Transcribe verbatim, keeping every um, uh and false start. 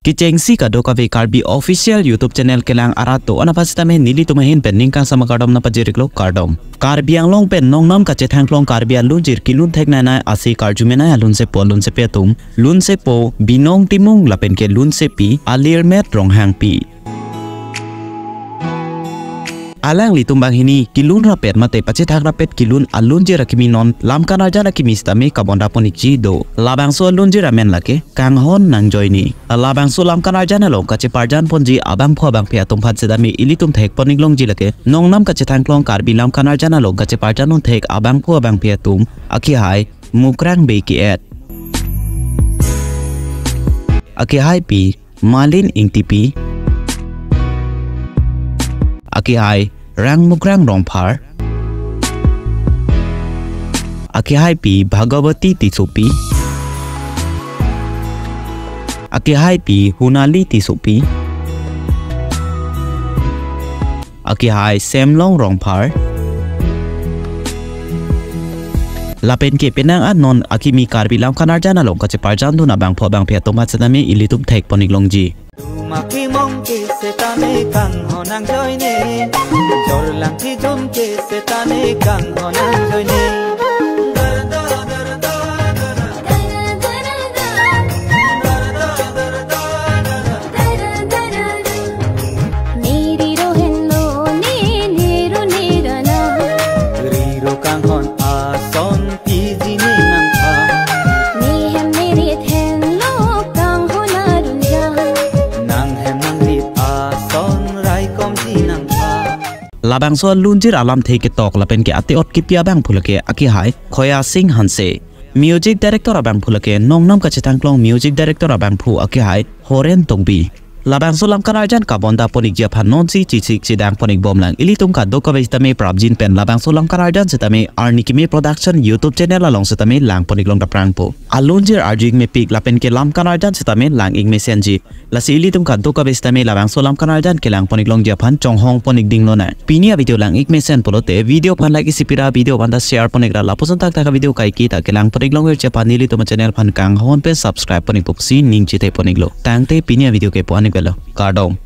Kechengsi kadokave Karbi Official YouTube channel kelang arat do-an aphan sitame nelitum ahin pen ning kangsam akardom nangpajir-iklo, kardom. Karbi Anglong pen nongnam kachethangklong Karbi alunjir kelun theknei nei ase karjumenei alunsepo alunsepi atum, lunsepo Binong Timung lapen ke lunsepi Alirmet Ronghangpi. Alanglitum banghini kelun rapet mate pachethak rapet kelun alunjir akimi non lamkan arjan akimi sitame kabonda pon-ikji do. Labangso alunjir amen lake Kanghon Nangjoine. Labangso lamkan arjan along kacheparjan ponji abangphu abangphi atum aphan sitame ilitum thek pon-ik longji lake nongnam kachethangklong Karbi lamkan arjan along kacheparjan un thek abangphu abangphi atum, akehai Mukrang Bey ke-et, akehaipi Malin Ingtipi, akehai Rangmukrang Rongphar, akehaipi Bhagawati Tissopi, akehaipi Hunali Tissopi, akehai Semlong Rongphar, lapen ke penang an non akimi Karbi lamkan arjan along kacheparjandun abangphu abangphi atum aphan sitame ilitum thek pon-ik longji. Tumak imong ke sitame Kanghon Nangjoine, jorlang chijun ke sitame Kanghon Nangjoine. Neri ro henlo ne, nero nerana. Riro kanghon ason piji ne nangpha. Ne hem ne rit henlo kanghon arunja. Nang hem nang rit ason raikomji nangpha. Labangso alunjir alamthe ketok lapen ke ate-ot kipi abangphu lake akehai Khoya Sing Hanse. Music director abangphu lake nongnam kachethangklong music director abangphu akehai Horen Tokbi. Labangso lamkan arjan kabonda pon-ikji aphan nonsi chesik chedang pon-ik bomlang. Ilitum kadokave sitame prapjin pen labangso lamkan arjan sitame Arni Kimi Production YouTube channel along sitame lang pon-ik long daprangpo. Alunjir arju-ik mepik lapen ke lamkan arjan sitame lang-ik mesenji. Lasi ilitum kadokave sitame labangso lamkan arjan kelang pon-ik longji aphan chonghong pon-ik ding lonang. Pini avideo lang-ik mesen pulote video aphan like isi pira, video aphan ta share pon-ikra, lapuson thakthak avideo kaike ta kelang pon-ik longverji aphan nelitum achannel aphan kanghon pen subscribe pon-ikpo pusi ning chethe pon-iklo. Tangte pini avideo ke pu-an-ik velo. Kardom.